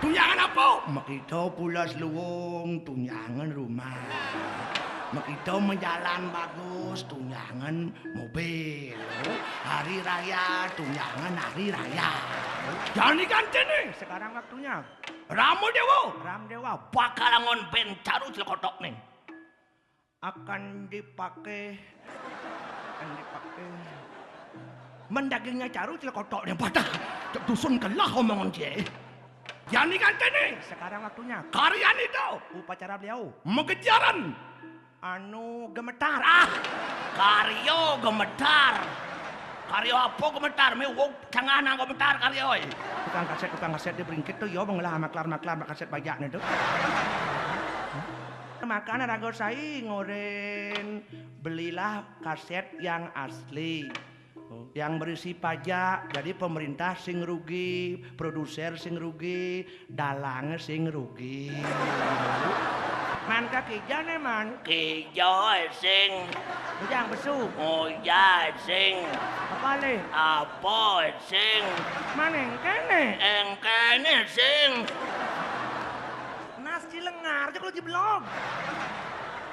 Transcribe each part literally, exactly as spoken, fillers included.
Tunjangan apa? Makita pulas luwung, tunjangan rumah. Makita majalan bagus, tunjangan mobil. Hari raya, tunjangan hari raya. Jani ganti nih. Sekarang waktunya. Rama Dewa. Ram Dewa bakal angon band caru Clekotok nih. Akan dipakai, akan dipakai. Men dagingnya caru Clekotok nih, pada cek dusun kelah omongan dia. Jani ganti nih. Sekarang waktunya. Karyani to. Upacara beliau. Magejaran. Anu gemetar. Ah, karya gemetar. Karya apa gemetar? Mé wong sangana gemetar karya, oi. Tukang kaset, tukang kaset di Bringkit to, ya, mengelah maklar-maklar kaset bajakné to. Makanya raga sai ngoren, belilah kaset yang asli. Yang berisi pajak, jadi pemerintah sing rugi, produser sing rugi, dalang sing rugi. Man ka kija né, Man? Kija sing. Ujang besu. Ujang sing. Apa lé? Apa sing? Man engkéné. Engkéné sing. Nas ci lengar aja kalau ci blog.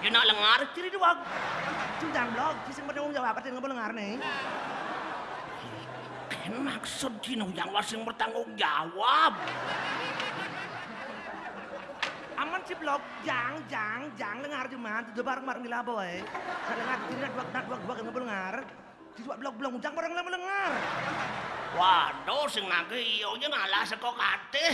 Ya nak lengar ciri dua. Ci ujang blog, ci sing bertanggung jawab, sing ngapa lengar nih? Kén maksud ci ujang wah sing bertanggung jawab. Aman ci blog, jang, jang, jang lengar cuma, tuh bareng-bareng di labo, eh. Nak lengar ciri nak dua, nak dua, dua, ngapa lengar? Siswa blog-blog ujang bareng lama lengar. Waduh, sing nagih iya aja ngalah saka katih.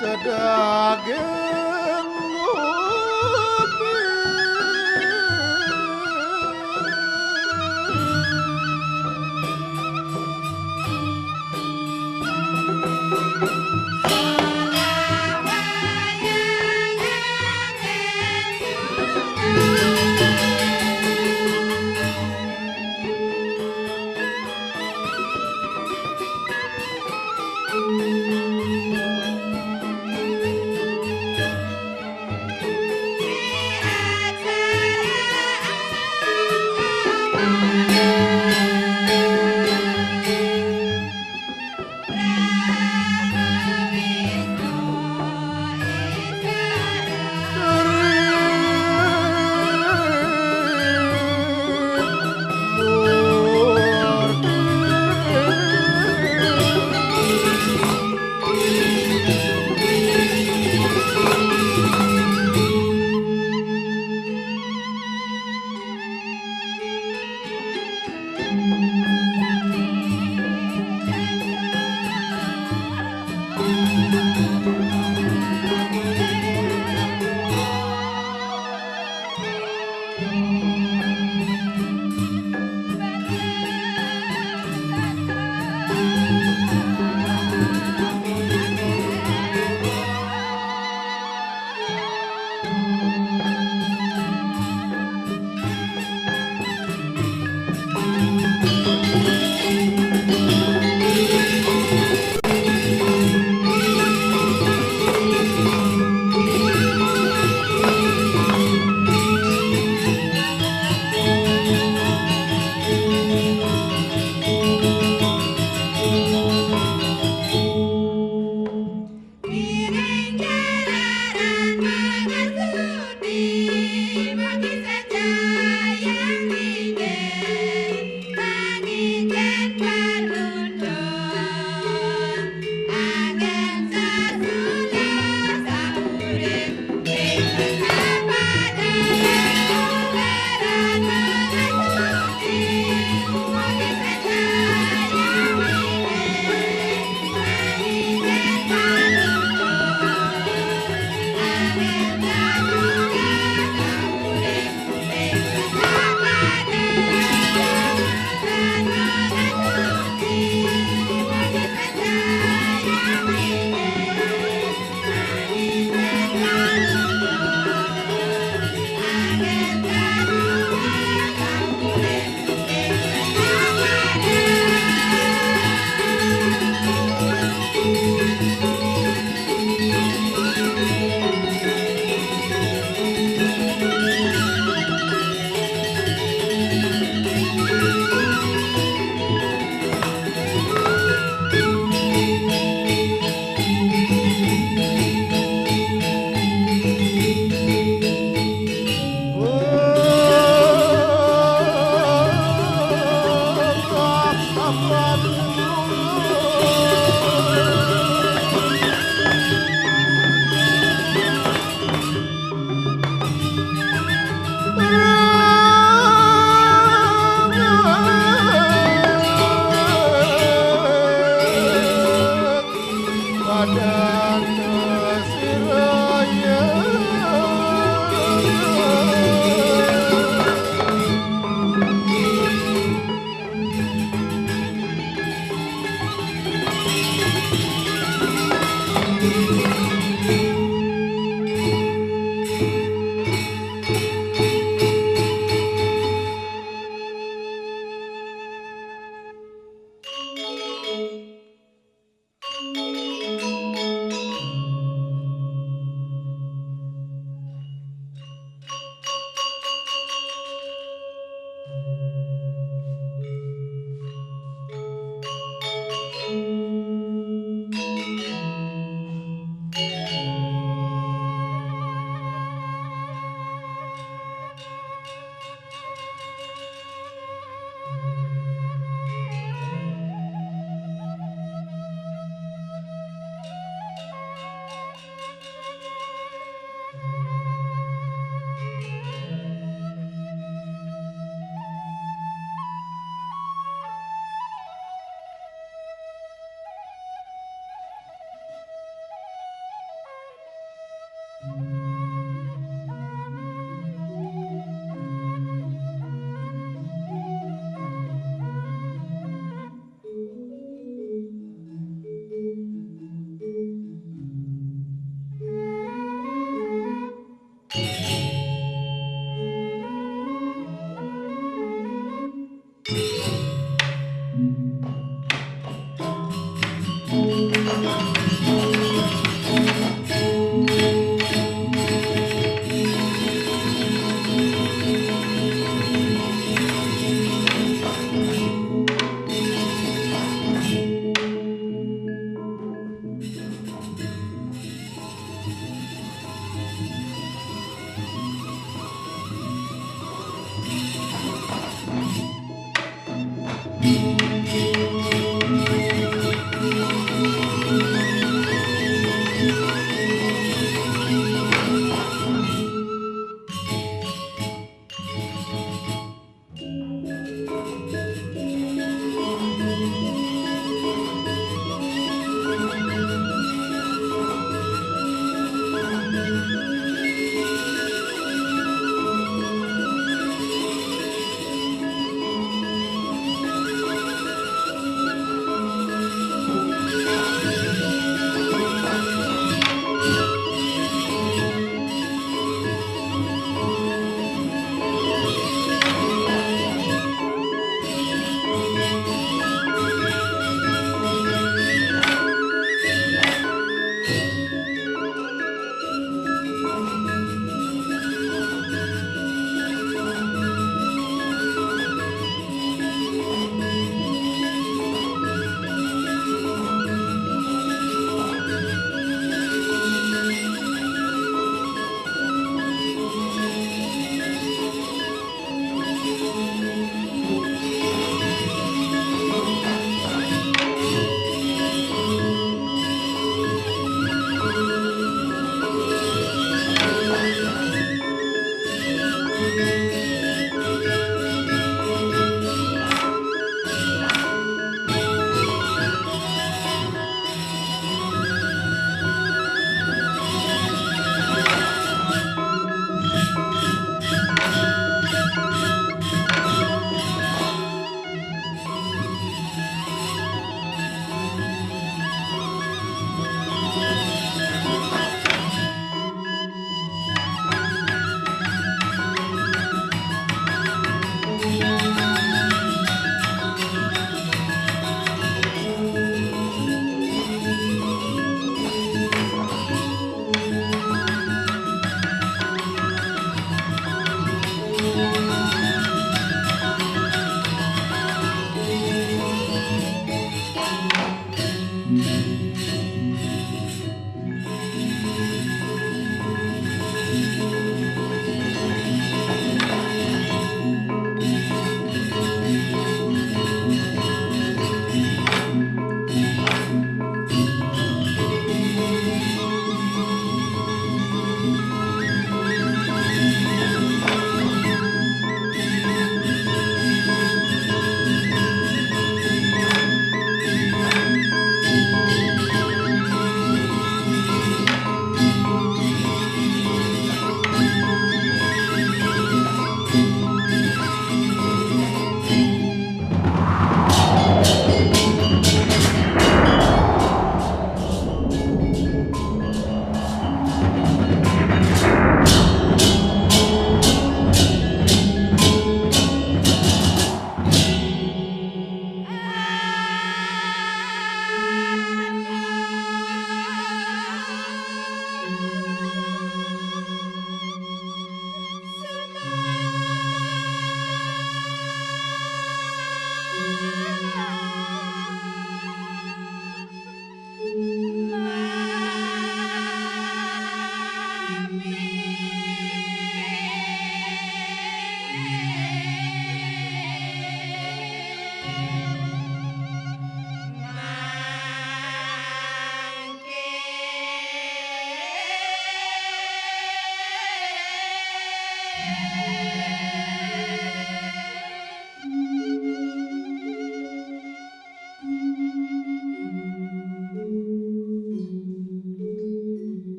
Sedaging ubi.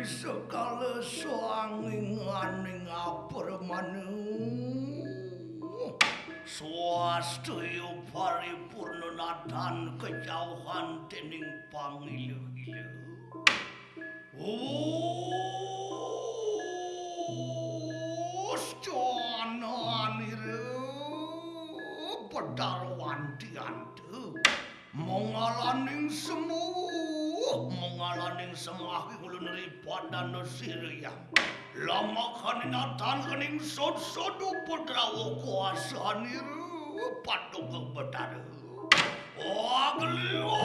Sekala sanging aning apermana. Swastaya paripurna natan kejauhan dening pangila-ila. Uscananira Betara Wantianta. Mengalaning semu, mengalaning semahi ulun ripadana siriyang. Lamakaning atan kening sod-sod upadrawa kuasanira paduka Betara. Aglio!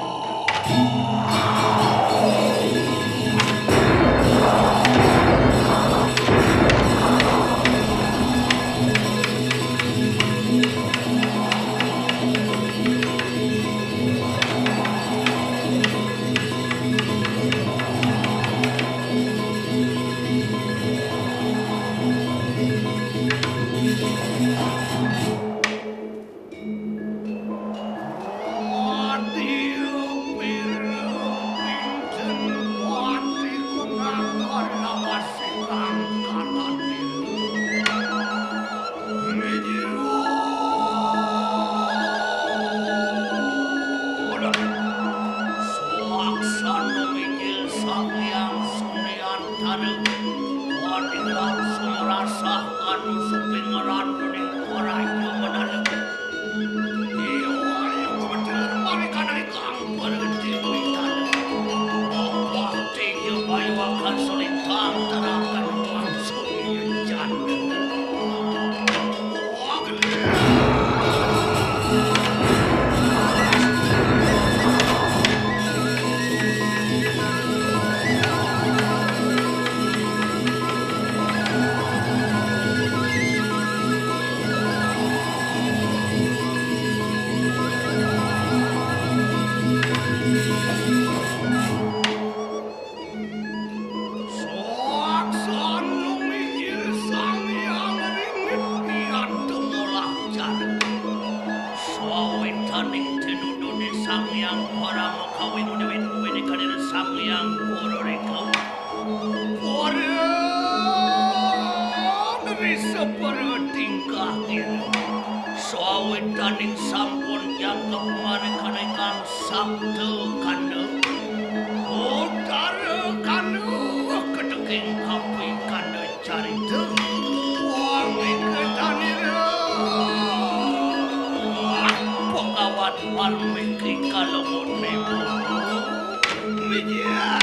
Swaksana mijil Sang Hyang Sunyantara, wadilang sumrasah anu suping ngeran kuning koraja menalem. Iya, ayo kebetulan mari kanai kang berhenti witan. Bakti iya bayu akan solintang terakan langsung iya janda. Saksana mijil Sang Hyang Ringit Hyang Temolah Jaran. Sawitaning tinuduné Sang Hyang Parama Kawi Mudiwit Widikanira Sang Hyang Purarika. Pura neri separa tingkah ira. Sawitaning sampun jangkep marikanekan Sabda kanda, utara kanda, keteking kapi kanda carita, wangi ketanira. Pegawat Walmiki kalebone bubu. Mijia.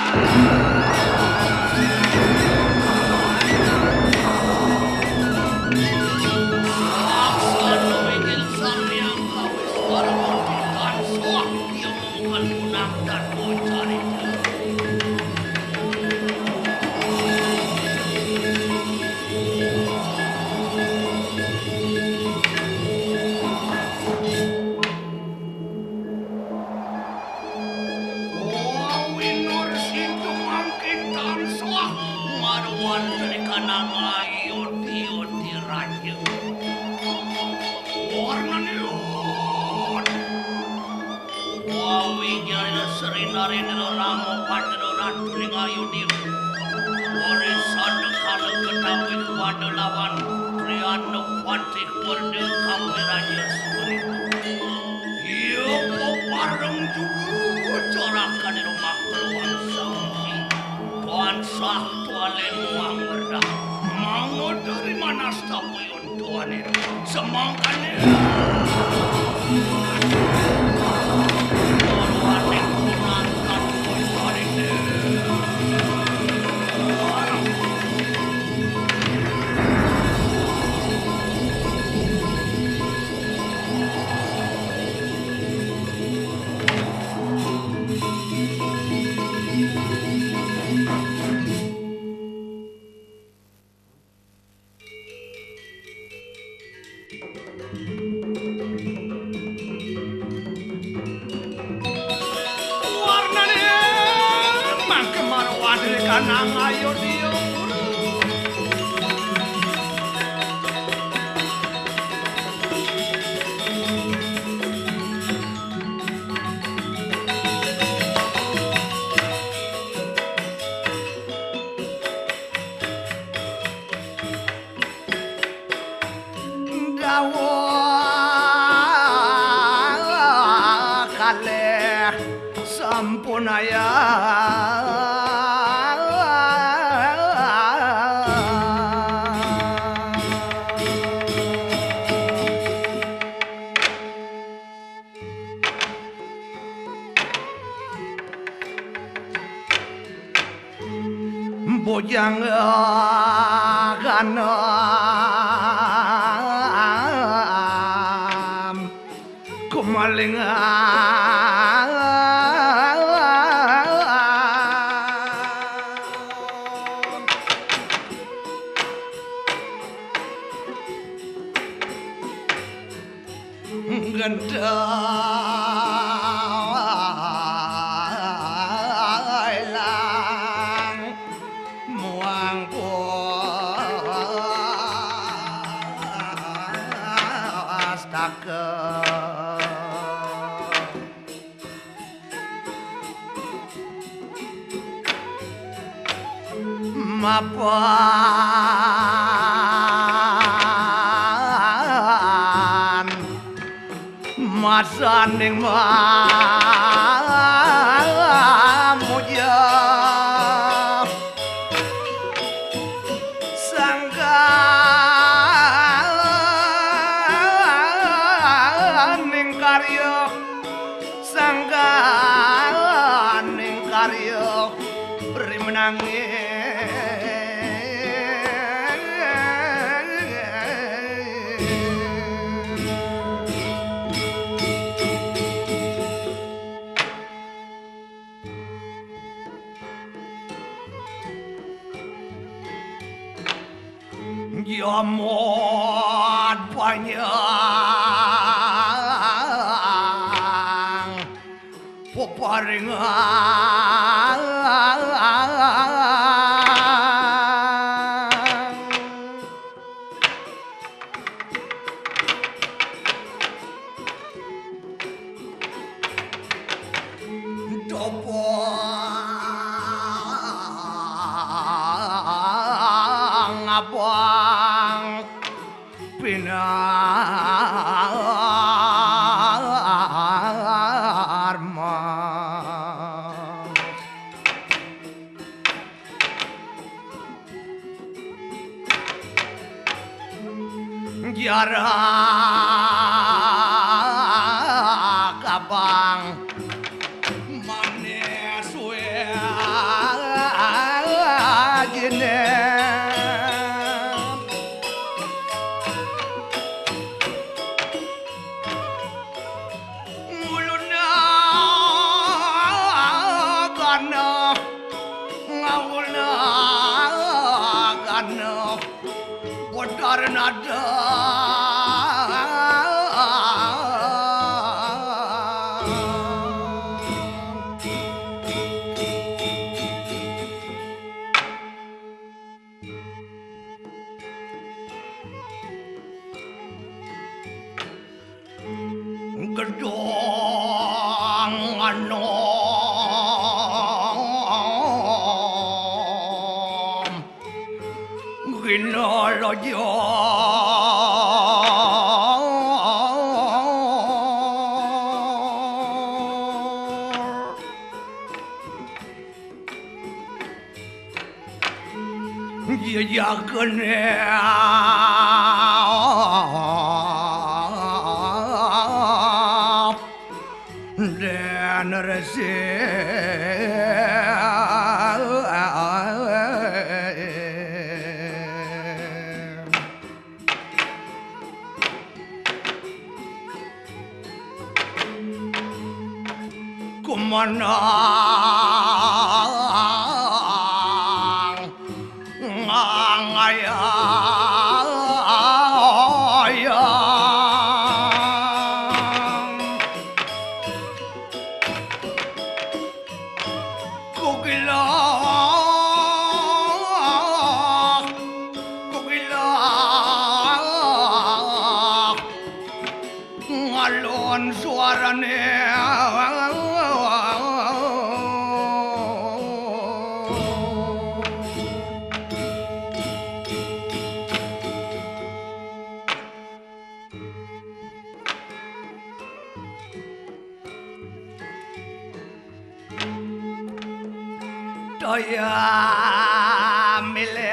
Saksana mijil Sang Hyang Kawis Parwati tansah. Iya mengkal punang dan mencari. Wawinur sintu mangkin tansah marwan dari kanang ayun-iyun di raja. Warnaniun. Wawi jarina serinarindra rama padra ratu ning ayuning. Warisan kala ketapi pada lawan Triana Patih Werda Kawi Raja Suri. Iya pepareng juga corakan rumah keluar sami. Tansah tualen muang werdah. Mangodo ri manas tapuyun tuanin. Semangkane. Tuanin kunangkan tuanin. Warnane mangke marwah dene kanang ayo dia. Punaya. Bujang ganam kumalingan. Gendai lang muang pustaka. Mapan masaning mamuja sangganing karya. Sangganing karya rimenanging. Jamat panjang peparingan. Topang abang pinarma. Jarak abang manis wajine. Nguluna kana, nguluna kana, bodar nada. Gedang anom gina lajar. Jejakne dan resi. Kumanang ngangayang. Kukila, kukila, ngalun suarane. Kaya miler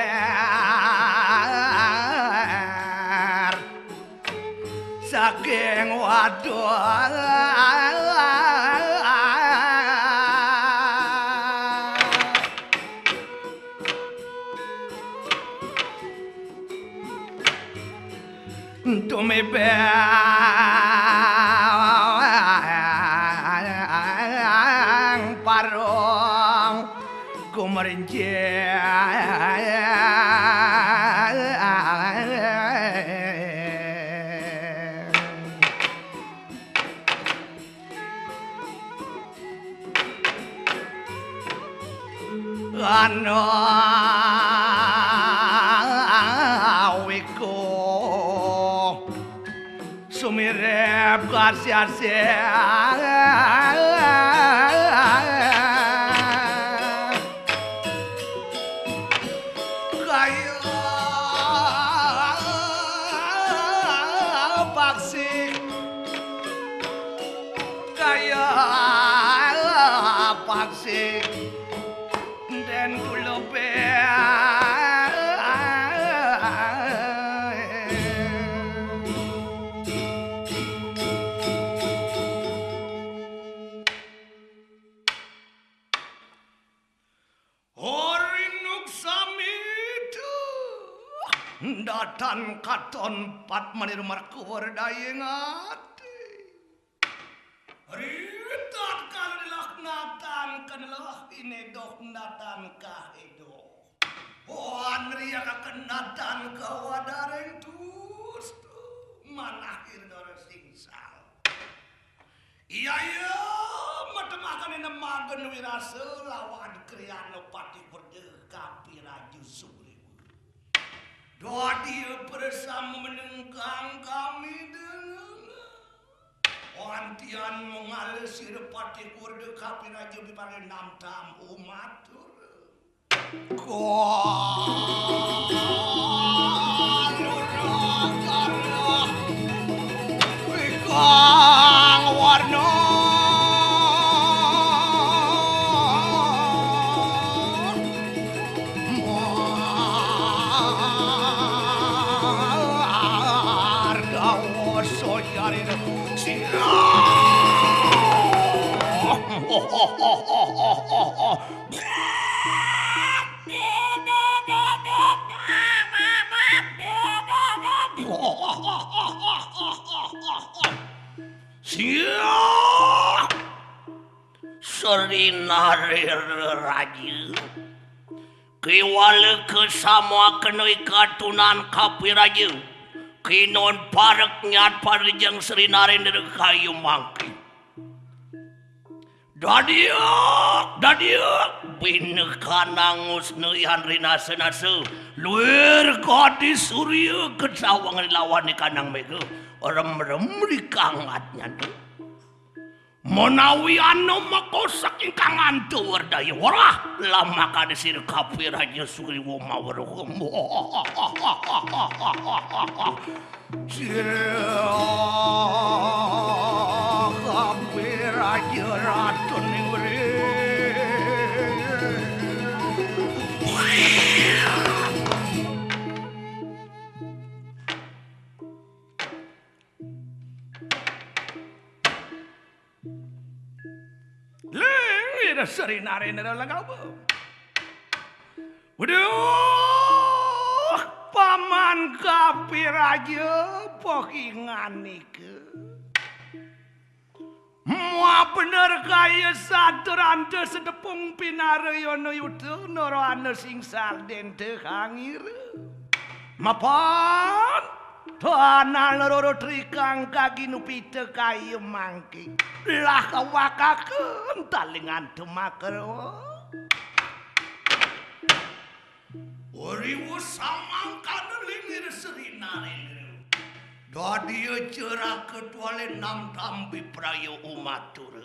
saking wadon. Tumibeng parong kumerinjing. Ana wiku sumirep kasih-asih. Kaya paksi, kaya paksi, den kula pe. Rinuk sami tu. Ndatan katon pat manir markuwer dayeng ati. Ritat kalelah natan kenelah inedoh natan kahedoh. Wan riak kenatan kawadareng tustu manahir dor singsal. Iya, iya, matemakan ina magen wirasa lawan kriyana Patih Werda Kapiraja Sugriwa. Dadi persama menengkang kami dengan wantian mengala sira Patih Werda Kapiraja bipare namtam umatur. Kang warna mardawa sojarina sira. Siap. Sri Narendra Raja. Kiwala kasama kena ikatunan kapiraja. Kinon parek nyat parijeng Sri Narendra kayu mangki. Dadiak, dadiak, bina kanang ngusna yan rinasa-nasa, luir kadi surya kecawang lawan ikanang mega, rem-rem rikangat nyana. Menawi ana makosak ingkang anta werdaya werah, lamakane sira kabeh raja Sugriwa maweruh. Sira kabeh raja ratuning weri. Ling ira Sri Narendra Lagawa. Waduh, paman kapiraja pokingan nika. Mua bener kaya saturanta sedepung pinarayana yuta nara ana singsal denta kangira. Mapan tanah loro trikang kaginupita kaya mangke. Lah kawakaken talingan tumakra. Riwa samangkana lingir Sri Narendra. Dadi ceraka tuale nam tampi praya umatura.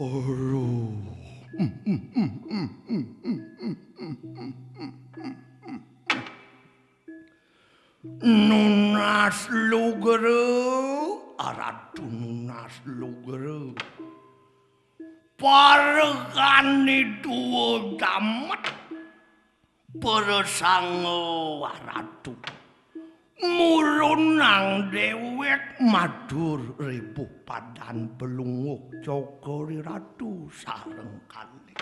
Aduh. Nunas lugra, Ratu nunas lugra. Parekane duwa damet, prasanga Ratu. Murunang dewek madur rebuh padan pelunguh, jaga Ratu sareng kalih.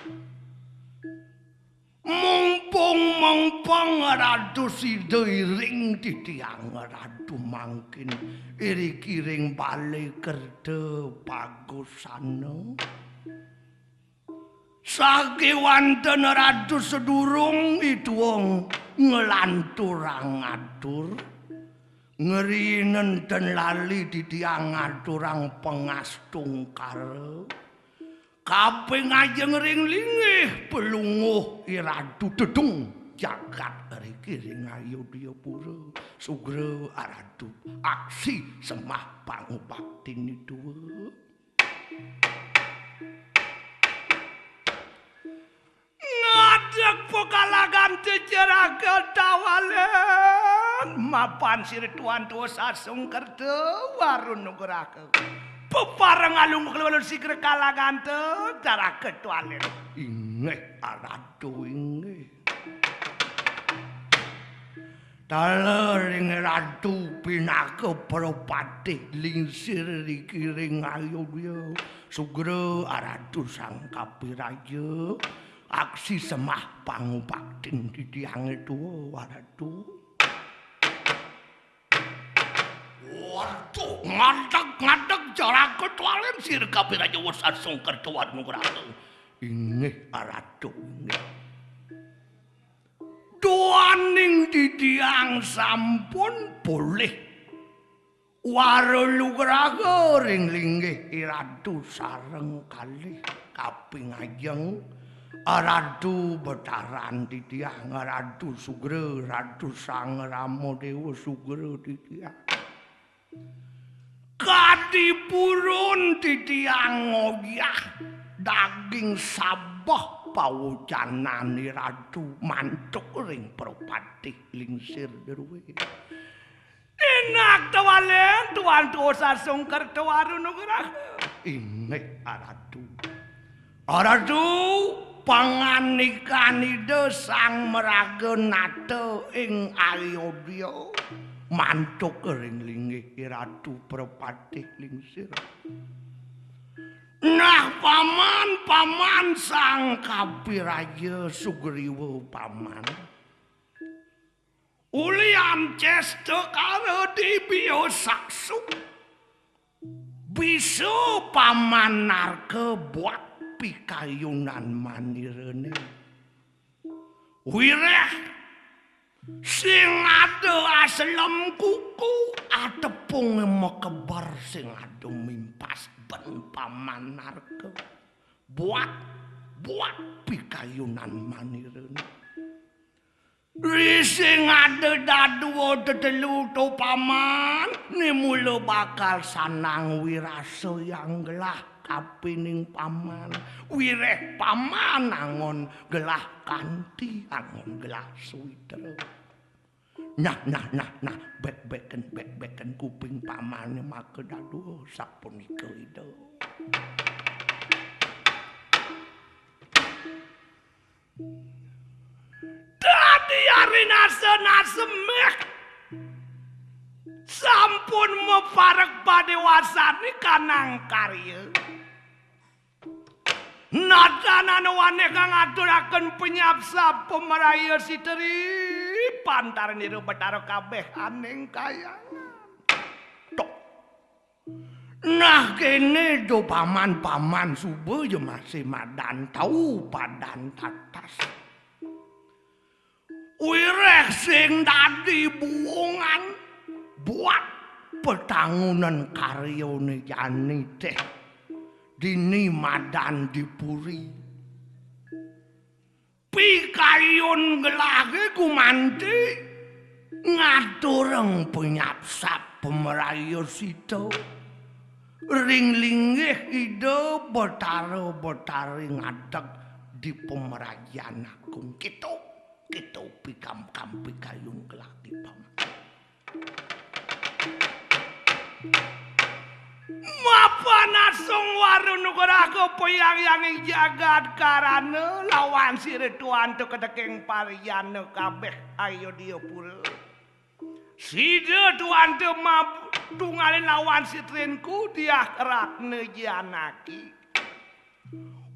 Mumpung mengpeng Ratu sida iring titiang Ratu mangkin iriki ring bale kerta pagusana. Sakewanten Ratu sadurung ituwung nglanturang atur, ngriinenten lali titiang ngaturang pangastungkara. Kaping ajeng ring linggih pelunguh Iratu dedung jagat riki ring Ayodya Pura. Sugra Ratu aksi semah pangubaktin ituwa. Ngadeg pakalagan ceceraga tawalen. Mapan sira tuan tuwa sasung kerta warun nugraha. Pepareng alung kelelun sigra kalaganta taraga tualen. Inggih, Ratu, inggih. Taler ring Ratu pinaka prapatih lingsir riki ring Ayodya. Sugra Ratu Sang Kapiraja, aksi semah pangubaktin titiange tuwa, Ratu. Waduh, ngadeg-ngadeg jaraga tualen sira Kapiraja wus asung kerta warna nugraha. Inggih, Ratu, inggih. Duaning titiang sampun polih wara nugraha ring linggih Iratu sareng kalih kaping ajeng Ratu Betaran titiang, Ratu Sugra, Ratu Sang Rama Dewa Sugra titiang. Kadi purun titiang ngoyah daging sabeh pawocanane Ratu mantuk ring prapatih lingsir druwe. Enak tawalen tuan tuwa sasung kerta warna nugraha. Inggih, Ratu. Ratu, pangandikan Ida Sang Maraga Nata ing Ayodya mantuk ring linggih Ratu Prapatih Lingsir. Nah, paman, paman Sang Kapiraja Sugriwa, paman. Ulian cesta kara dibya saksu. Bisa paman narka buat pikayunan manirane. Wireh sing ada aselem kuku, atepung makeber sing ada mimpas ben paman narka. Buat, buat pikayunan manirane. Rising ada dadua tetelu to paman, ni mula bakal sanang wirasa yang gelah kapining paman. Wireh paman angon gelah kanti, angon gelah suitra. Nah, nah, nah, nah, bek-beken, bek-beken kuping pamane maka dadua sapunika Ida. Dadi ari nasa-nasa meh. Sampun maparek padewasane kanang karya. Nadanana waneh kang ngaturaken penyapsap pamaraya sitri pantaran ira Betara kabeh aning kayangan. Tok. Nah, kene do paman-paman suba ya masih madan tau padan tatas. Wireh sing dadi buungan buat petangunan karyane jani teh dini madan di puri. Pikayun gelahe gumanti ngatureng penyapsap pamaraya sita ring linggih Ida Betara Betari ngadeg di pamrajan agung. Kita, kita pikam-kam pikayun gelahe paman. Panasung waru nugraha poyang yanging jagat karana lawan sira tuanta keteking paryana kabeh Ayodya pura. Sida tuanta mab-, tunggalin lawan sitrinku Diah Ratna Janaki.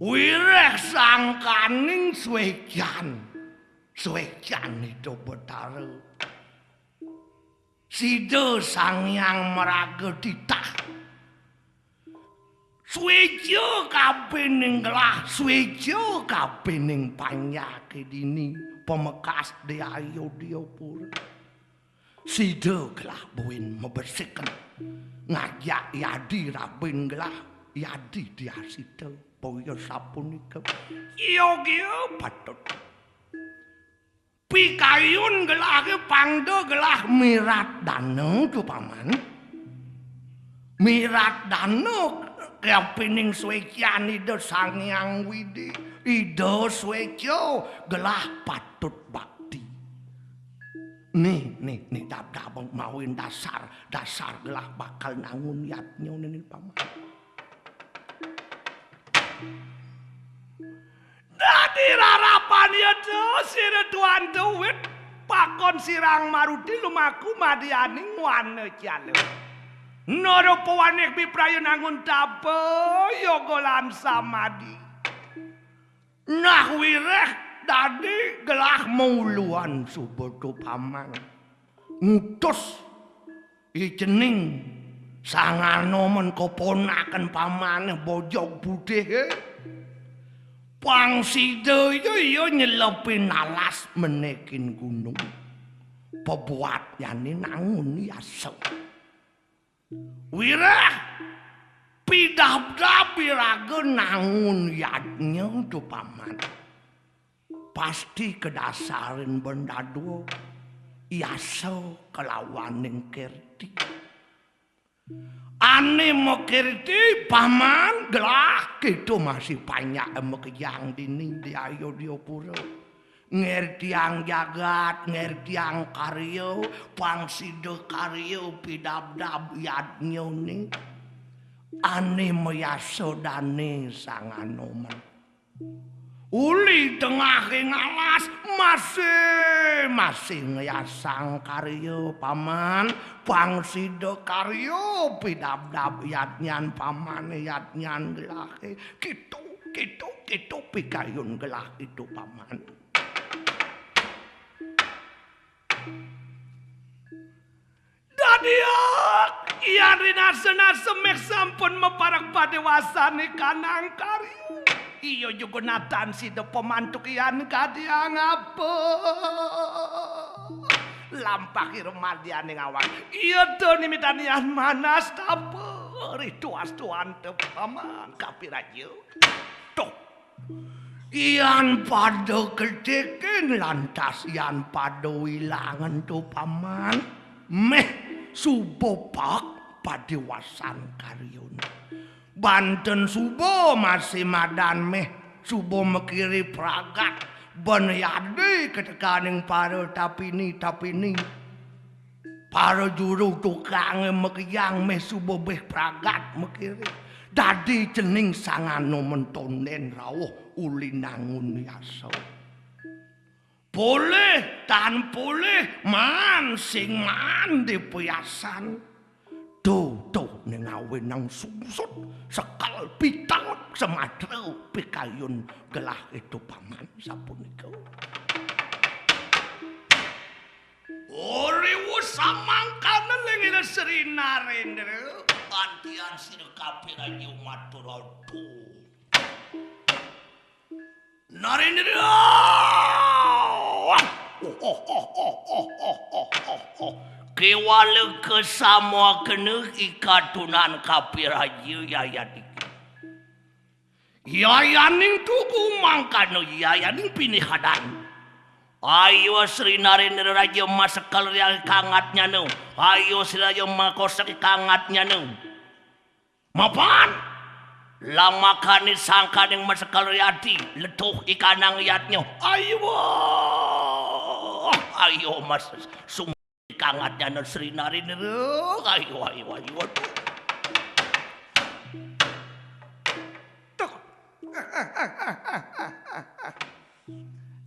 Wireh sangkaning swecan, swecan Ida Betara. Sida Sang Hyang maraga titah. Sweja kapining gelah, sweja kapining panjake dini, pamekas di Ayodya pura. Sida gelah buin mabesiken. Ngajak yadi rabin gelah, yadi diasita, boya sapunika. Yogya patut. Pikayun gelahe pangda gelah mirat dana tu paman. Mirat dana kapining swecan Ida Sang Hyang Widi. Ida sweca gelah patut bakti. Nih, nih, nih, dab-, dab-, mawin dasar, dasar gelah bakal nangun yadnya nih, paman. Dadi rarapan yata sira tuan tuwit pakon sirang maruti lumaku madianing wana cala. Nara pawanik biprayun angun tapa yoga lan samadi. Nah wireh dadi gelah mauluan suba tu paman. Ngutus I cening sanganomen keponaken pamane bojog putihe. Pang sida iya, iya nyelepin alas menekin gunung. Pebuatnyane nangun yasa. Wireh pidabdab iraga nangun yadnya tu paman. Pasti kedasarin bendadua yasa kelawaning kirti. Ane makirti paman gelah kita masih panjak makejang dini di Ayodya pura. Ngertiang jagat, ngertiang karya, pang sida karya pidabdab yadnyane. Ane mayasa dane sanganomen. Uli tengahing alas masih, masih ngayasang karya paman, pang sida karya pidabdab yadnyan pamane yadnyan gelahe. Kitu, kitu, kitu pikayun gelah itu paman. Dadiak, yan rinasa-nasa meh sampun maparek padewasane kanang karya. Iya juga natan sida pemantuk yan kadiang apa. Lampah ira madianing awak. Iya to nimitan yan manas tapa. Rituas tuan te paman kapiraja. Tuh. Yan pada ketikin lantas yan pada wilangan tu paman. Meh suba pak padewasan karyane. Banten suba masih madan meh suba makiri pragat. Ben yadi ketekaning para tapini-tapini. Para juru tukange makejang meh suba beh pragat makiri. Dadi cening sanganomen tonden rauh uli nangun yasa. Polih tan polih maan sing maan dipiasan. Tuh, tuh, ning awinang sungsut, sekel pitangut, sematra pikayun gelah itu paman sapunika. Uriwu samangkana lingina Sri Narendra, antian sira kapiraja matur aduh. Narendra. Kewala kasamuakena ikatunan kapiraja yayan iki. Yayaning tugu mangkana yayaning pinihadan. Ayo Sri Narendra Raja masekal riang kangatnyana. Ayo Sri Raja makosek kangatnyana. Mapan lamakane sangkaning masekal riati letuh ikanang yatnya. Ayo, ayo mas sum kangatnyana Sri Narendra. Ayo, ayo, ayo. Aduh.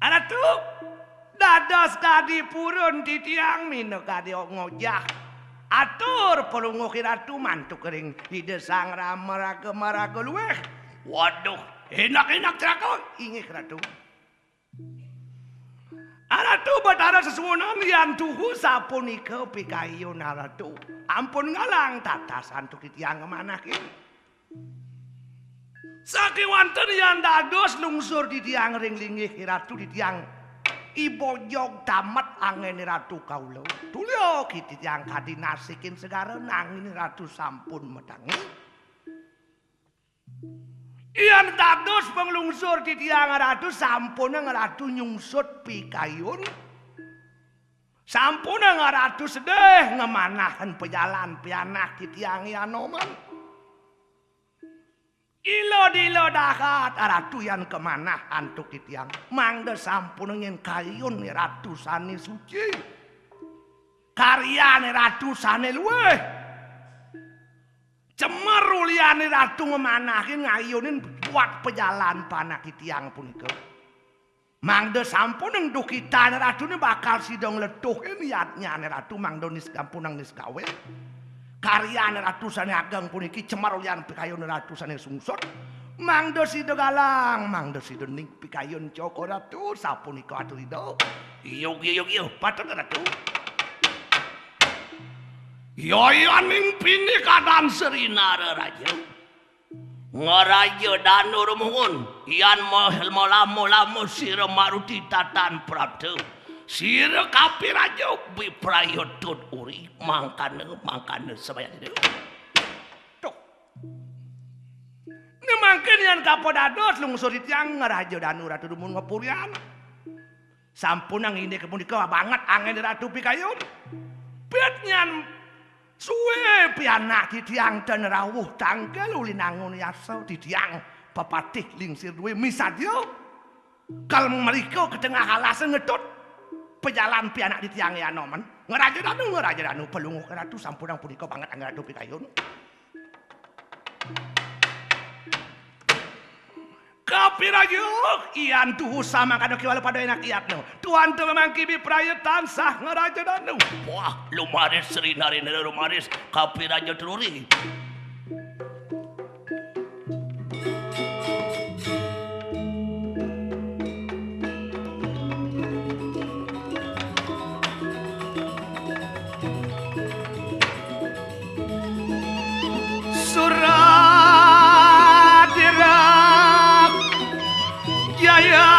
Ratu, dados kadi purun titiang minakadi ngojah. Atur palungguh Ratu mantuk ring Ida Sang Rama raga maraga luwih. Waduh, enak-enak celaka. Inggih, Ratu. Ratu Betara sesuunan yan tuhu sapunika pikayun Ratu. Ampun ngalang tatas antuk titiang ngamanahin. Sakéwanten yan dados lungsur titiang ring linggih Ratu titiang ibojog tamet anggén Ratu kaula. Tulya ki titiang kadi nasikin segara nanging Ratu sampun matangi. Yan dados panglungsur titiang Ratu sampunang Ratu nyungsut pikayun. Sampunang Ratu sedih ngamanahan pajalan pianak titiang i Anoman. Ila dila dahat Ratu yan kamanah antuk titiang. Mangda sampunang yén kayun Ratu sané suci. Karyan Ratu sané luwih. Cemer uliané Ratu ngamanahin ngayunin buat pajalan panak titiang punika. Mangda sampunang dukitan Ratuné bakal sida ngletuhin yadnyané Ratu mangda nis-, sampunang nisgawé. Karyan Ratu sané ageng puniki cemer ulian pikayun Ratu sané sungsut. Mangda sida galang, mangda sida ning pikayun caka Ratu, sapunika atur Ida. Iya, iya, iya, iya, patut Ratu. Yayaning pinikadan Srinara Raja. Ngaraja danu rumuhun, yan ma-, malama-lama sira maruti tatan prapta. Sira kapiraja bipraya tut uri, mangkana, mangkana sabayang sira. Tuh. Né mangkin yan kapadados lungsur titiang ngaraja danu Ratu dumun ngapurian. Sampunang indik punika banget anggén Ratu pikayun. Pit nyan sué pianak titiang ten rawuh tangkil uli nangun yasa titiang pepatih lingsir duwé misadya. Kal mrika ka tengah alas ngetut pajalan pianak titiang i Anoman. Ngaraja danu, ngaraja danu, palungguh Ratu sampunang punika banget anggén Ratu pikayun. Kapiraja, yan tuhu samangkana kéwala pada enak yatna. Tuan tu memang kibi praya tansah ngaraja danu. Wah, lumaris Sri Narendra lumaris, kapiraja truri. Surat dirak Jaya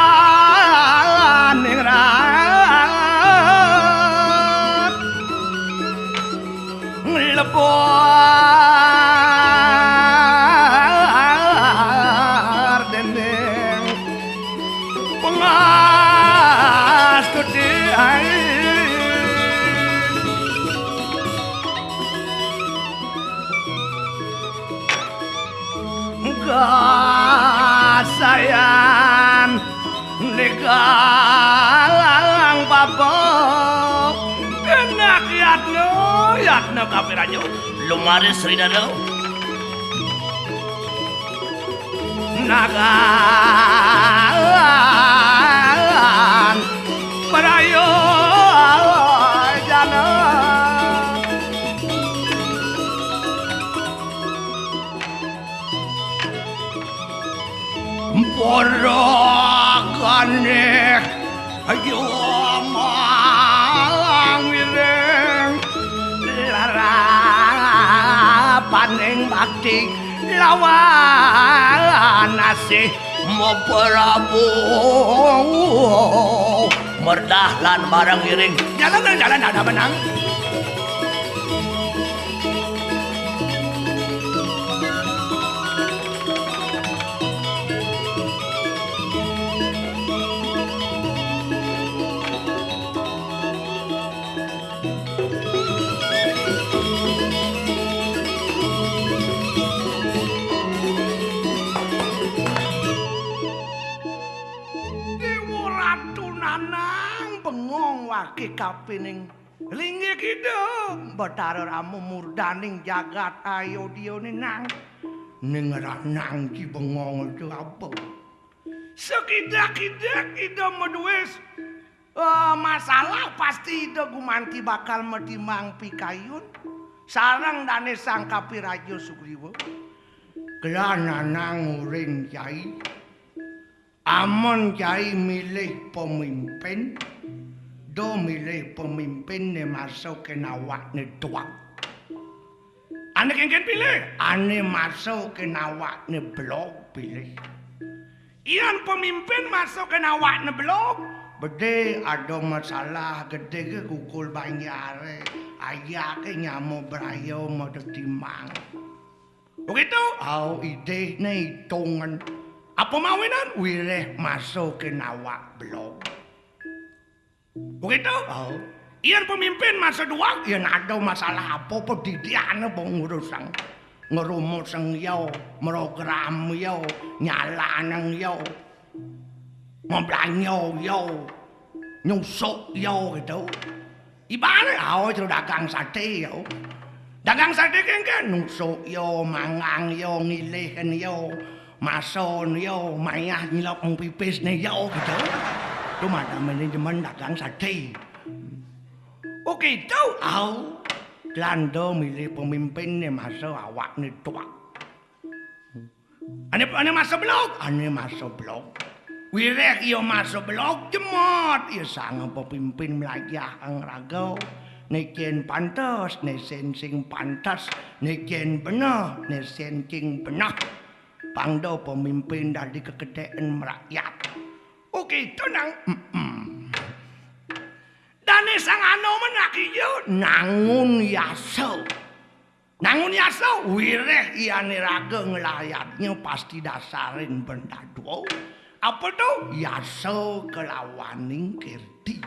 Ningrat nglebur dending pangastuti. Gasayan nigalang papa. Enak yatna, yatna kapiraja. Lumaris Sri Dada. Nagan Prayojana. Para ganéh ayo mangiring larapaning bakti lawan asih maprabu. Merdah lan bareng ngiring. Jalan, jalan, ada menang. Déwa Ratu Nanang bengong waké kapining linggih Ida Batara Rama murdaning jagat Ayodya ninang. Ning ranang ki bengong itu apa? Sakidak-kidak Ida madué, eh, masalah, pasti Ida gumanti bakal matimbang pikayun sareng dané Sang Kapiraja Sugriwa. Gelah nanang uring, Cai. Amun Cai milih pemimpin, da milih pemimpin né masa kéné awakné duweg. Ané kénkén pilih, ané masa kéné awakné belog pilih. Yén pemimpin masa kéné awakné belog, gedé ada masalah, gedé ké gugul banjaré, ayaké nyama braya matimbang. Begitu? Au, idihné itungan. Apa mawinan? Wiréh masa kéné awak belog. Begitu? Au. Yén pemimpin masa duweg, yén ada masalah apa, padidiané apa ngurusang. Ngrumusang ya, mrogram ya, nyalanang ya. Mablanja ya, nyusuk ya gitu. Ibarat, au, itu dagang saté ya. Dagang saté kénkén nusuk ya, manggang ya, ngilihin ya, mason ya, mayah nyilep ing pipisné ya gitu. Itu mah manajemen dagang saté. Oh gitu, au. Gelah da milih pemimpin né masa awakné duweg. Ané, ané masa belog, ané masa belog. Wiréh ia masa belog, jemot ia sang pemimpin mlajahang raga. Né kén pantes, né sing sing pantes, né kén beneh, né sing sing beneh. Pang da pemimpin dadi kegedéan mrakyat. Oh gitu, Nang. Mm-mm. Dané Sang Hanoman lagi ya nangun yasa. Nangun yasa, wiréh iané raga nglayatnya pasti dasarin bendadwa. Apa to? Yasa kelawaning kirti.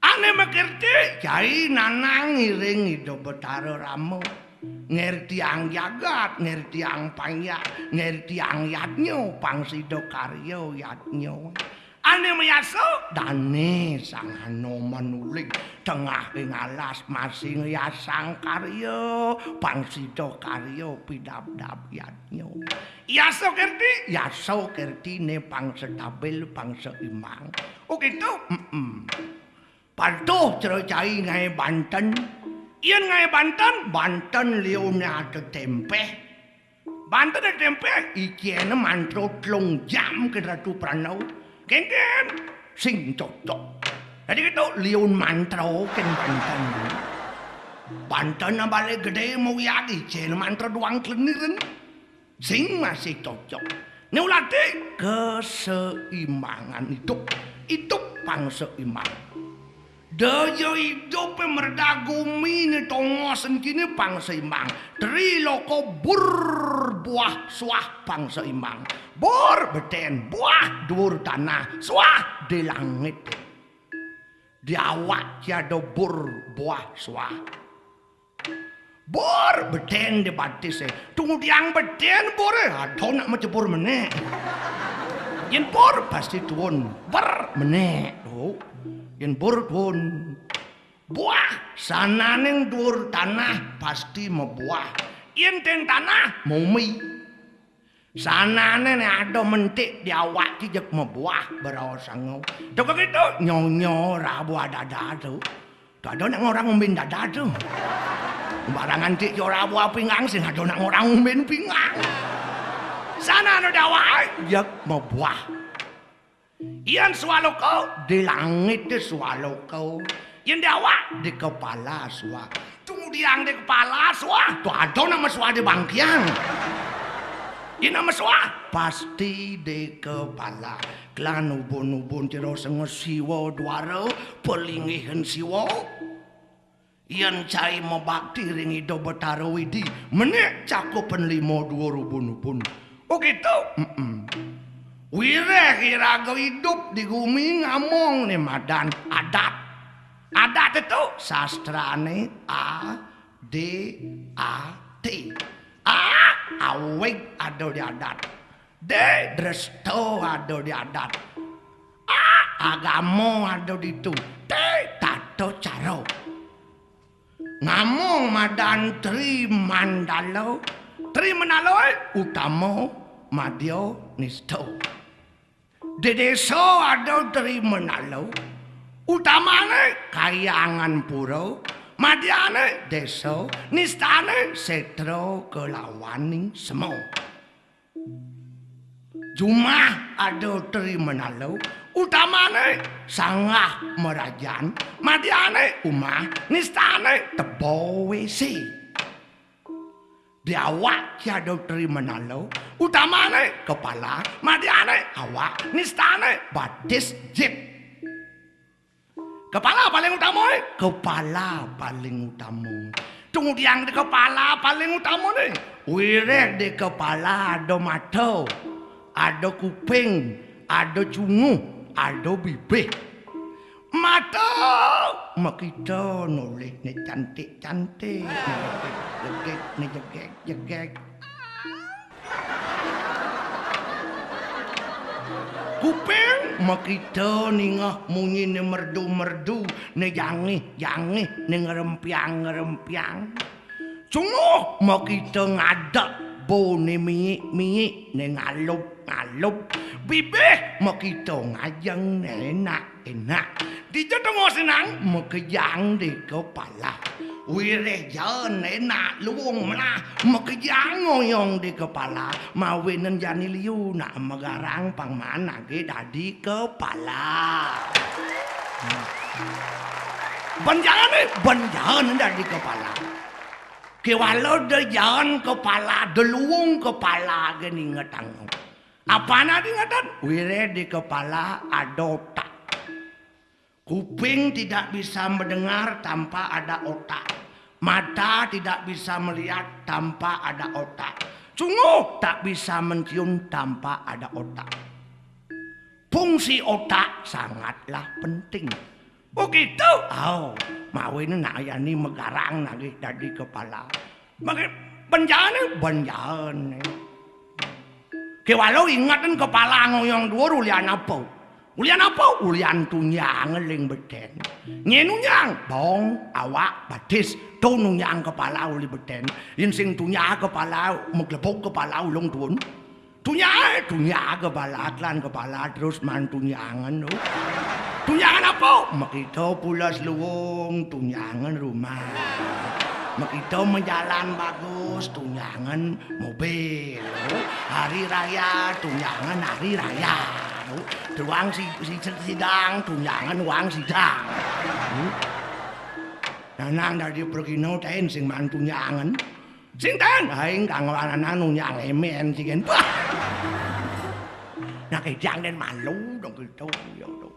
Ané makirti, Cai, nanang ngiring Ida Betara Rama. Ngirtiang jagat, ngirtiang panjak, ngirtiang yadnya, pang sida karya yadnya. Ané mayasa, dané Sang Hanoman uling tengah ing alas masih ngyasang karya, pang sida karya pidabdab yadnya. Yasa kirti, yasa kirtiné pang stabil, pang seimbang. Oh gitu? Mm-mm. Patuh cara Cai ngaé banten. Yén ngaé banten, banten liuné ada témpéh. Banten ada témpéh, icéné mantra telung jam kén Ratu Prana. Kénkén sing cocok. Dadi kéto liun mantra kén banten. Banten balé gedé mau yadi, icéné mantra duang kleniren. Sing masih cocok. Né ulati keseimbangan idup. Idup pang seimbang. Daya idupé mredah guminé tongos enciné pang seimbang. Tri loko bur buah suah pang seimbang. Bur betén buah duur tanah suah di langit. Di awak ci ada bur buah suah. Bur betén di batisé. Tunggu tiang betén buré. Ada nak macebur menék. Yén bur pasti tuun. Ber menék. Tuh. Yén bur tuun. Buah sananing duur tanah pasti mabuah. Yén tén tanah mumi. Sanané né ada mentik di awak ci jeg mabuah beraos sanga. Tuh kéto nyonyo rabu adada tuh. Tuh ada nak ngorang umbin dada tuh. Barangan cik ora buah pinggang sing ada nak ngorang umbin pinggang. Sanané di awak jeg mabuah. Yén swaloka di langit di swaloka. Yén di awak di kepala suah. Tunggu tiang di kepala suah. Tuh ada nak mesuah di bangkiang. Yén nak mesuah pasti di kepala. Klan ubun-ubun cira sanga Siwa Dwara, pelinggihan Siwa. Yén cai mabakti ring Ida Betara Widi, menék cakupan lima duur ubun-ubun. Oh kéto? Mm-mm. Wiréh iraga idup di gumi ngamong né madan adat. Adat to sastrané A D A T. A, awig ada di adat. D, dresta ada di adat. A, agama ada ditu. T, tata cara. Ngamong madan Tri Mandala. Tri Mandala, eh, utama, madya, nista. Di désa ada Tri Menala, utamané Kahyangan Pura, madyané désa, nistané sétra kelawaning sema. Jumah ada Tri Menala, utamané Sanggah Merajan, madyané umah, nistané teba W C. Di awak ci ada Tri Menala, utamané kepala, madyané awak, nistané batis jit. Kepala paling utama, eh? Kepala paling utama. Tunggu tiang di kepala paling utama nih. Wiréh di kepala ada mata, ada kuping, ada cunguh, ada bibih. Mata makita nolih né cantik-cantik, né jegég-jegég, né jegég-jegég. Kuping makita ningeh munyiné merdu-merdu, né jangih-jangih, né ngrempiang-ngrempiang. Cunguh makita ngadek, boné miik-miik, né ngalub-ngalub. Bibih makita ngajeng, né énak-énak. Dija tengah sinang makejang di kepala. Wiréh jaen énak luung melah, makejang ngoyong di kepala, mawinan jani liu nak magarang pang maan agi dadi kepala. Bén jaen, eh, bén jaen dadi kepala. Kéwala da jaen kepala, da luung kepala gén ingetang. Apané adi ingetang? Wiréh di kepala ada otak. Kuping tidak bisa mendengar tanpa ada otak. Mata tidak bisa melihat tanpa ada otak. Cunguh tak bisa mencium tanpa ada otak. Fungsi otak sangatlah penting. Oh gitu? Oh, mawinan nak jani magarang nagih dadi kepala. Maka bén jaen, bén jaen. Kéwala ingetang kepala ngoyong duur ulian apa? Ulian apa? Ulian tunjangan ling betén. Nyén tunjang, bong, awak, batis. To nunjang kepala uli betén. Yén sing tunjang kepala, maglebug kepala ulung tuun. Tunjang, tunjang kepala, telan kepala, terus maan tunjangan, to. Tunjangan apa? Makita pules luung, tunjangan rumah. Makita majalan bagus, tunjangan mobil. Hari raya, tunjangan hari raya. Tuang si, si, sidang, tunjangan uang sidang. Nanang dadi pragina tén sing maan tunjangan. Sing tén, aing kang lanang nunjang émén sing kén. Bah. Nah, kejang dén malu dong gitu, ya, dong.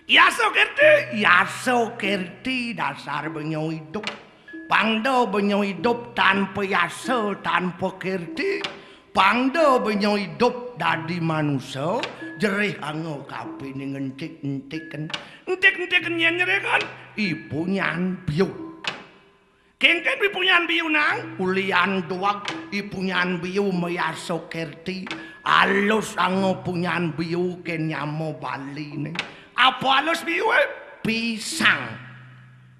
Yasa kerti, yasa kerti dasar benyo idup. Pang da benyo idup tanpa yasa, tanpa kerti. Pang da benyo idup dadi manusa, jerih anga kapining entik-entiken. Entik-entiken nyén nyerikan, I Punyan Biu. Kénkén I Punyan Biu nang, ulian dueg I Punyan Biu mayasa kerti, alus anga Punyan Biu kén nyama Baliné. Apa alus biué? Pisang.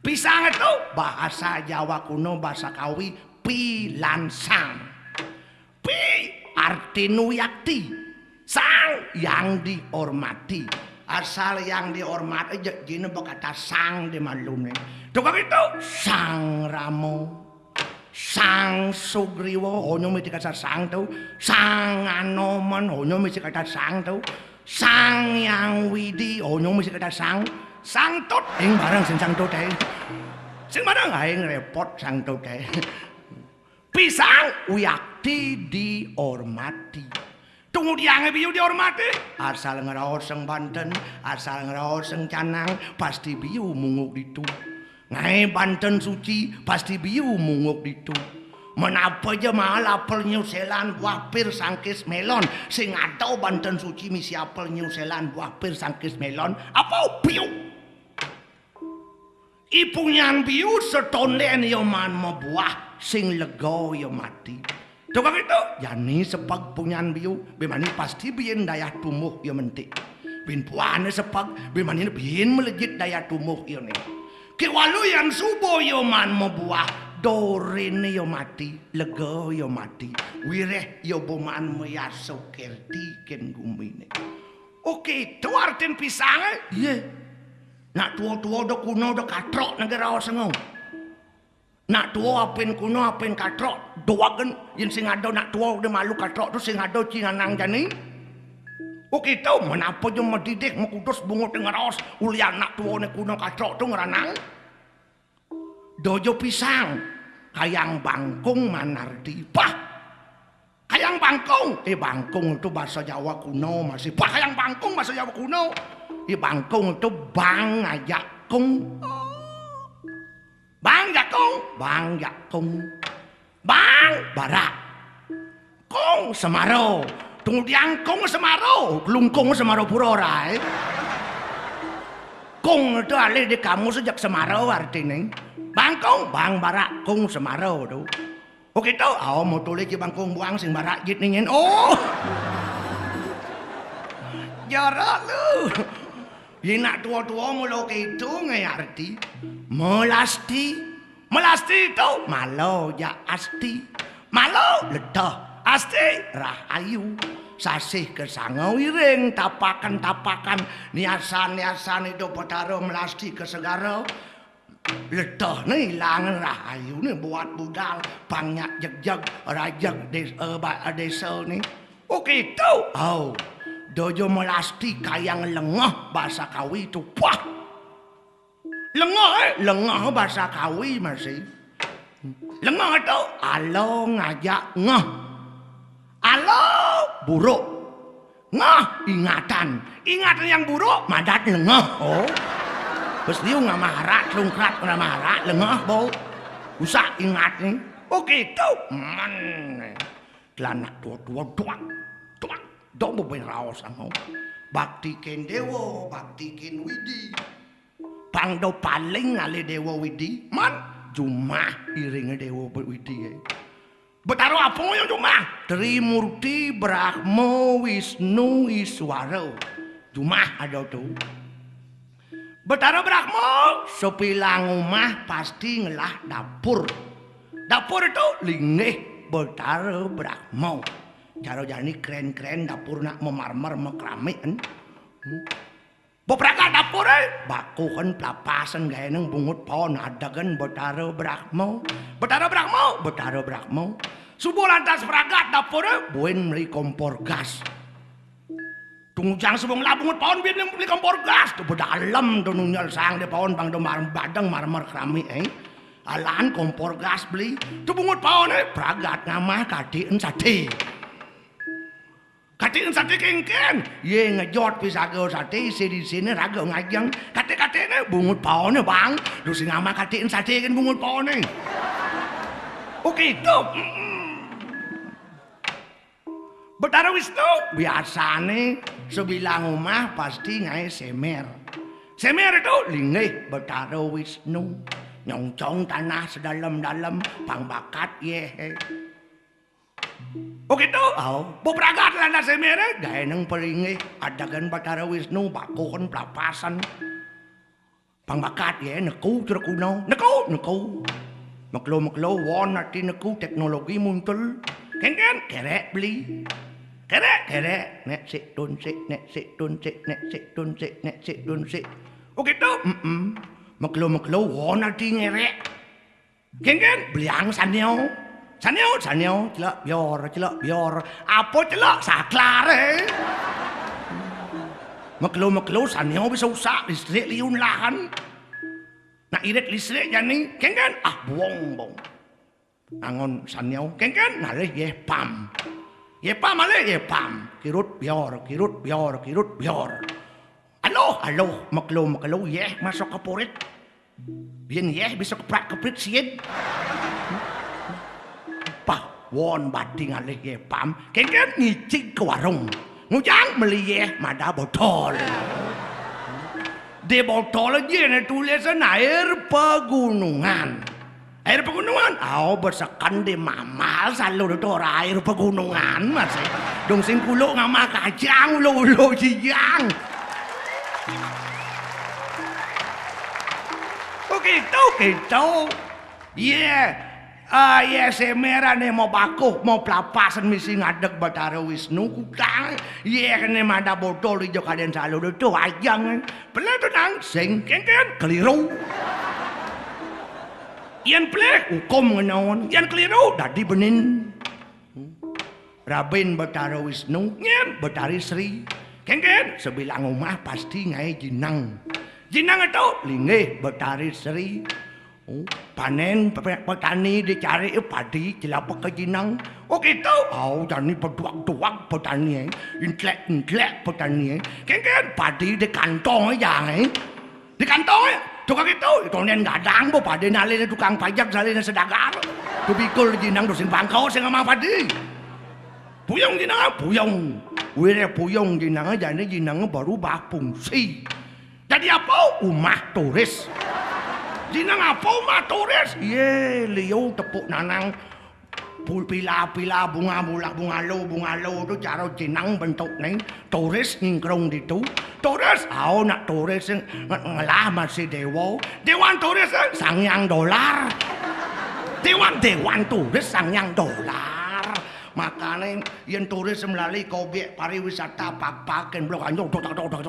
Pisang to bahasa Jawa kuno, bahasa Kawi, pilansang. Pi artine wiakti. Sang yang dihormati. Asal yang dihormati, jé-, jina bakata sang di maluné. Tukang itu, Sang Rama, Sang Sugriwa, hanya mesti kata sang to. Sang Anoman, hanya mesti kata sang to. Sang Yang Widi, hanya mesti kata sang. Sang Tut, ing bareng sing sang Tut aé. Sing bareng aing repot sang Tut aé. Pisang wiakti dihormati. Tunggu tiangé biu dihormati. Asal ngraos sing banten, asal ngraos sing canang, pasti biu munguk ditu. Ngaé banten suci, pasti biu munguk ditu. Menapa ja mahal apel New Zealand, buah pir, sangkis, melon, sing ada banten suci misi apel New Zealand, buah pir, sangkis, melon, apa biu? I Punyan Biu satondén ya maan mabuah, sing lega ya mati. Tukang itu, jani sepeg Punyan Biu, bimani pasti biin daya tumbuh ya mentik. Bin puané sepeg, bimani biin melejit daya tumbuh ya né. Kéwala yan suba ya maan mabuah, Dorene ya mati, lega ya mati. Wireh ya boman mayasa kerti kén gumine. Oke, to artin pisange. Iya. Nak tua-tua da kuna da katrok nege raos engau. Nak tua apin kuna apin katrok, doagen yen sing ada nak tua udah malu katrok tu sing ada cinanang jani. Oke, to menapa je medidih mekudus bungut ngeraos ulian nak tuane kuna katrok tu ngeranang. Dojo pisang, kayang bangkung manarti. Pah! Kayang bangkung, eh bangkung itu bahasa Jawa kuno masih. Pah, kayang bangkung bahasa Jawa kuno. Eh bangkung itu bang ajak kung. Bang jakung, bang jakung. Bang barak. Kung semaro. Tunggu diangkung semaro, lungkung semaro pura ora, eh. Kung itu alih di kamus sejak semaro artine. Bangkung, bang barak, kung semaro tu. Oke to, ao mau tulis di bangkung buang sing barak jit ningen. Oh. Jarak lu. Yenak tua-tua mula keto ngai arti. Melasti. Melasti to malo ja asti. Malo letah. Asti rahayu. Sasih ke sanga wiring tapakan-tapakan niasan-niasan itu petara melasti ke segara. Letah ne ilangan rahayu ne buat budal pangnyak jegjeg rajeg des, eh, ba, desa ne. Oke to. Au. Dojo melasti kayang lengah bahasa Kawi tu. Wah. Lengah, eh, lengah bahasa Kawi masih. Lengah tu alo ngajak ngeh. Alo buruk. Ngeh ingatan. Ingatan yang buruk madat lengah. Oh. Bes liu ngamah arak, lungkrat ngamah arak, lengah bau. Usak ingat ni. Oke tu. Man. Telanak tua-tua duak. Duak. Dong bebeng raos angau. Bakti ken dewa, bakti ken widi. Pang do paling ngalih dewa widi. Man jumah iring dewa widi, eh. Betara apa yang jumah? Trimurti, Brahma, Wisnu, Iswara. Jumah ada tu. Betara Brahma, sepilang umah pasti ngelah dapur. Dapur tu linggih Betara Brahma. Cara jani keren-keren dapur nak memarmer mekeramik, kan? Hmm. Bepragat dapur, eh, bakuhen pelapasen gaeneng bungut paon adegan Betara Brahma. Betara Brahma, Betara Brahma. Subuh lantas pragat dapur, eh, buin meli kompor gas. Tunggu jang subuh ngelah bungut paon buin meli, meli kompor gas. Tu bedalem tu nunyel sang de paon bang do mar-, badeng marmer keramik, eh. Alan kompor gas beli. Tu bungut paon, eh, pragat ngamah katiken sate. Katiken sate kengken. Ye ngejot pisaga sate, isi di sini raga ngajeng. Kate-katene bungut paone, Bang. Lu sing ama katiken sate kan bungut paone. Oke, tu. Mm-mm. Betara Wisnu biasane sebilang umah pasti ngae semer. Semer tu linggih Betara Wisnu. Nyongcong tanah sedalem-dalem, pang bakat ye. Oke tu, au. Bepragat lantas semere, gaeneng pelinggih, adegan Batara Wisnu, bakuhen pelapasan. Pang bakat ye, neku cerekuna. Neku, neku. Mekelo-mekelo, won ati neku, teknologi muncul. Kengken, kerek beli. Kerek, kerek. Nek sik tun sik, nek sik tun sik, nek sik tun sik, nek sik tun sik. Oke tu, mm-mm. Mekelo-mekelo, won ati ngerek. Kengken, beliang sanyo. Sanyo, sanyo, celak bior, celak bior. Apa celak? Saklar, eh. Mekelo-mekelo, sanyo bisa usak, listrik liun lahan. Nak irit listrik jani, kengken, ah, buong, buong. Angon sanyo, kengken, ngalih ye pam. Ye pam, alih ye pam. Kirut bior, kirut bior, kirut bior. Aluh, aluh, mekelo-mekelo, yeh masuk ke purit. Bien yeh bisa keprak-keprit siit. Pah, won bati ngalih yeh pam. Kengken ngicig ke warung. Ngujang meli yeh mada botol. Di botol aja ne tulisan air pegunungan. Air pegunungan, au besekan di mamal salur tu air pegunungan masih. Dong sing kulo ngamah kacang, ulo-ulo siang. Kok gitu, gitu. Ye, Ah, yé, semerané mau bakuh, mau plapasen misi ngadeg Betara Wisnu, kutang. Yé, kéné mada botol ijo kadén saludu, tuh, ajang. Pelé to nang, sing, kénkén, keliru. Yén pelé, hukum ngénaon. Yén keliru, dadi benin. Rabin Betara Wisnu, nyén Betari Sri. Kénkén, sebilang umah pasti ngaé jinang. Jinang to, linggih Betari Sri. Oh, panén pe-, petani dicari, eh, padi celapek ka jinang. Oh, kéto. Au, jani peduag-duag petani, eh. Intlék-intlék petani, eh. Kénkén, padi di kantong, eh, jang, eh. Di kantong, eh. Tukang kéto, tondén gadang, bo, padé naliné tukang pajak, saliné sedagar. Tu bikul jinang, tu sing pangko, sing amah padi. Puyung jinang, puyung. Wiréh puyung jinang, jani jinang berubah fungsi. Dadi apa? Umah turis. Jinang apa? Umah turis. Yé, liu tepuk nanang. Pu-, pila-pila, bunga-bula, bungalo, bungalo to cara jinang bentukné. Turis nyingkrung ditu. Turis, au, nak turis sing nge-, ngelah masih déwa. Déwan turis, eh, Sang Hyang Dolar. Déwan, déwan turis Sang Hyang Dolar. Makané yén turis melali objék pariwisata, pag-pag kén blok anjung, dok, dok, dok,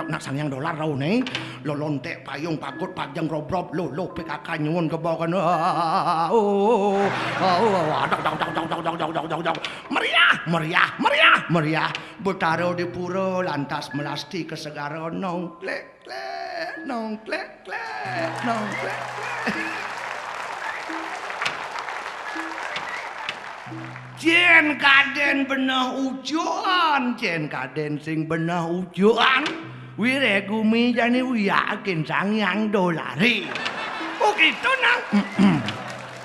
nak Sang Hyang Dolar rauhné, lolonték payung pagut pajeng robrop, luh, luh, P K K nyuwun kebakané. Ah, oh, oh, oh, dok, dok, dok, dok, dok, dok, dok, dok, dok. Meriah, meriah, meriah, meriah. Betara di pura lantas melasti kasegara nongklék. Klék, nong, klék, klék, nong, klék, klék. Jén kadén beneh ujukan, jén kadén sing beneh ujukan. Wiréh gumi jani uyakin Sang Hyang Dolaré. Oh, kéto, Nang.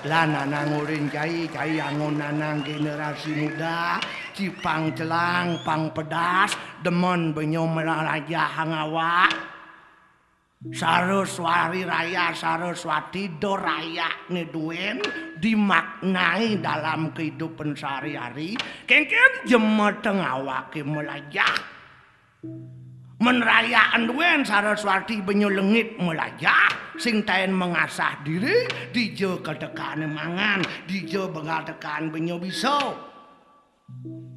Lah, Nanang urin cai, cai angon Nanang generasi muda, cipang celang, pang pedas, demen benyo melajah ngawak. Saraswari raya, Saraswati do raya né duén dimaknai dalam kehidupan sehari-hari. Kénkén jemeta ngawaké melajah. Men rayaan duén Saraswati benyo lengit melajah, sing taén mengasah diri, dija ketekané mangan, dija begal tekan benyo bisa.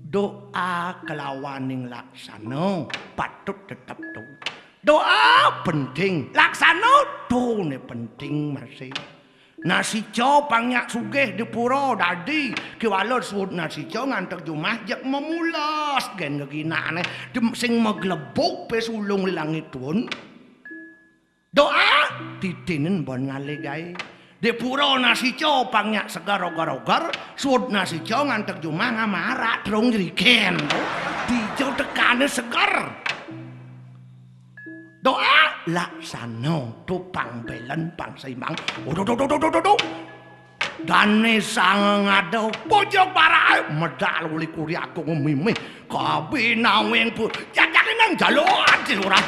Doa kelawaning laksana patut tetep to. Doa penting, laksana to né penting masih. Nasica pang nyak sugih di pura dadi, kéwala suud nasica ngantek jumah jeg memules gén geginané, dem-, sing maglebug pé sulung di langit tuun. Doa, titinen ban ngalih gaé. Di pura nasica pang nyak seger oger-oger, suud nasica ngantek jumah ngamarak terung jerigen. Dija tekané seger. Doa, laksana, to pang belen, pang seimbang. Uduh, duh, duh, duh, duh, duh, duh. Dané sang ngada, bojog baraké, medal uli kuri agung mimih, kabinawing pu-, jajané nang jalo ati ora.